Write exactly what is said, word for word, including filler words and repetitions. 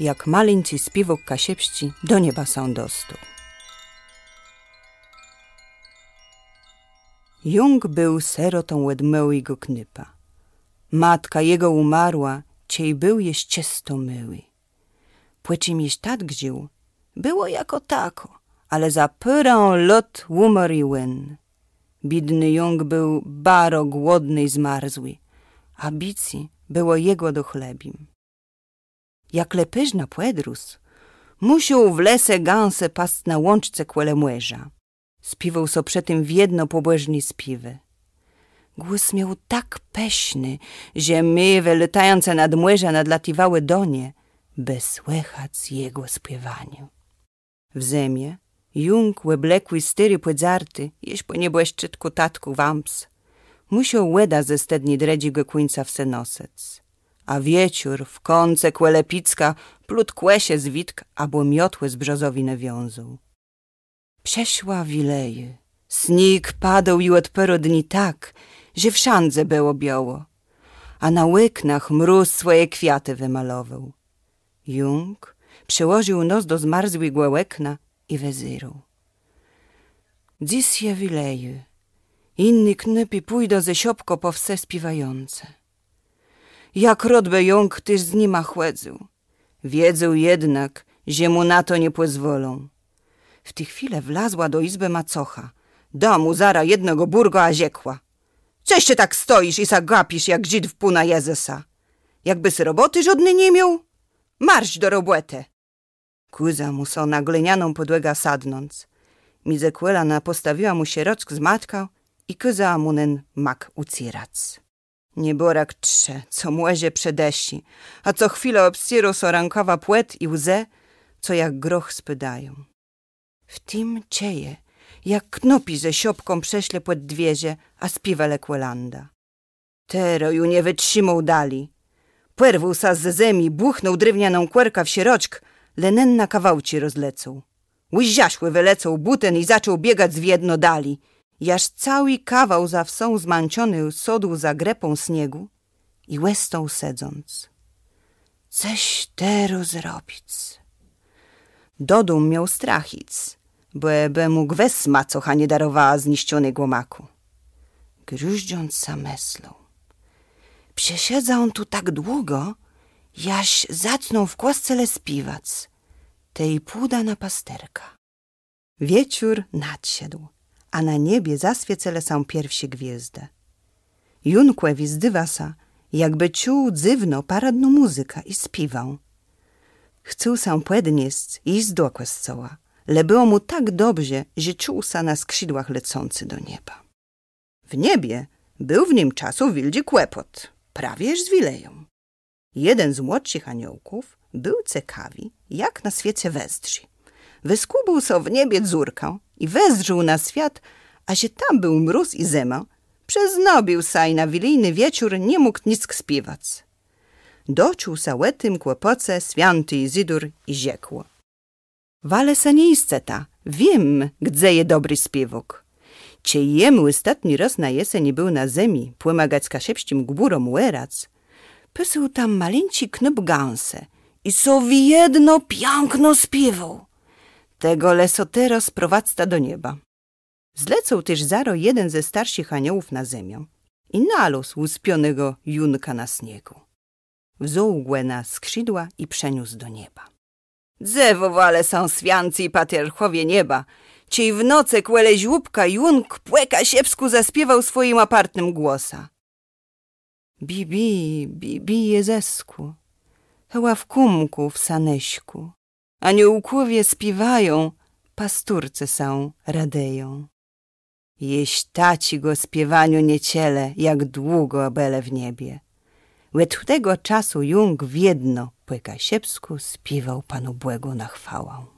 Jak malinczi spiéwôk kaszëbsczi do nieba sã dostôł. Jónk béł sërotą òd môłégò knôpa. Matka jegò ùmarła, czej béł jesz czësto môłi. Pò czim jesz tatk żił, bëło jakò takò, ale za pôrã lat ùmarł i òn. Biédny Jónk béł baro głodny i zmarzłi, a bicé bëło jegò do chleba. Jak le përznã pòdrósł, mùszôł w lese gãsë pasc na łączce kòle mòrza. Spiéwôł so przë tim wiedno pòbòżné spiéwë. Głos miôł tak pëszny, że mewë, lôtającé nad mòrzã, nadlatiwałë do nie, bë słëchac jegò spiéwaniô. W zëmie Jónk, òblokłi w stôri pòdzarti, jesz pò niebòszczëtkù tatkù wãps, mùszôł wòdã ze stëdni drëdżégò kùńca wsë nosëc. A wieczór w kące kòle piécka plótł kòsze z witk abò miotłë z brzozowinë wiązôł. Przëszła Wilëjô. Sniég padôł ju òd pôrã dni tak, że wszãdze bëło biôło, a na òknach mróz swòje kwiatë wëmalowôł. Jónk przëłożił nos do zmarzłégò òkna i wëzérôł. Dzys je Wilëjô. Jinny knôpi pùdą ze szopką pò wsë spiéwającë. Jak rôd bë Jónk téż z nima chòdzył. Wiedzôł jednak, że mù na to nie pòzwòlą. W ti chwilë wlazła do jizbë macocha. Da mù zarô jednégò bùrgù, a rzekła: „Cëż të tak stojisz i sã gapisz jak Żid w Pana Jezësa? Jakbës robòtë żódny ni miôł? Marsz do robòtë!” Kôza mù so na glënianą pòdłogã sadnąc. Midzë kòlana pòstawiła mù szeroczk z matkã i kôza mù nen mak ùcerac. Niebòrôk trze, co mòże, przed deszczã, a co chwila òbcérô so rãkôwã pòt i łzë, co jak groch spôdają. W tim czëje, jak knôpi ze szopką przëszlë pòd dwiérze, a spiéwelë kòlãdã. Terô ju nie wëtrzimôł dali. Pòrwôł sã ze zemi, bùchnął drewnianą kòrką w szeroczk, le nen na kawałczi rozlecôł. Łżaszłi wëlecôł bùten i zaczął biegac wiedno dali, jaż całi kawał za wsą zmãczony sôdł za grëpą sniegù i òstôł sedząc. Cëż terô zrobic? Do dóm miôł strach jic, bò bë mù gwës macocha nie darowała zniszczonégò makù. Grëząc sã mëslôł: „Przesedzã tu tak długò, jaż zaczną w kòscele spiéwac. Tej pùdã na pasterkã”. Wieczór nadszedł, a na niebie zaswiecëłë sã pierszé gwiôzdë. Jónkòwi zdôwa sã, jakbë czuł dzywną, paradną mùzykã i spiéwã. Chcôł sã pòdniesc i jic do kòscoła, le bëło mù tak dobrze, że czuł sã na skrzidłach lecący do nieba. W niebie béł w nym czasu wiôldżi kłopòt, prawie z Wilëją. Jeden z młodszich aniołków béł cekawi, jak na swiece wëzdrzi. Wëskùbôł so w niebie dzurkã i wezdrzôł na swiat, a że tam béł mróz i zëma, przeznobił sã i na wilijny wieczór ni mógł nick spiéwac. Doczuł sã ò tim kłopòce swiãti Izydor i rzekł: Wa le sã nie jiscëta, wiém, gdze je dobri spiéwôk. Czej jem òstatny rôz na jeseni béł na zemi pòmagac kaszëbsczim gbùróm òrac, pasł tam malinczi knôp gãsë i so wiedno piãkno spiéwôł. Tegò le so terô sprowadzta do nieba. Zlecôł téż zarô jeden ze starszich aniołów na zemiã i nalôzł ùspionégò Jónka na sniegù. Wzął gò na skrzidła i przeniósł do nieba. Dzëwòwelë sã swiãcy i patriarchòwie nieba, czej w nocë kòle żłóbka Jónk pò kaszëbskù zaspiéwôł swòjim apartnym głosã. Bibi, bibi, Jezëskù, hewò w kómkù, w sanëszkù. Aniołkòwie spiéwają, pasturce sã radëją. Jesz taczégò spiéwaniô nie czëlë, jak długò bëlë w niebie. Òd tegò czasu Jónk wiedno pò kaszëbskù spiéwôł Panu Bògù na chwałã.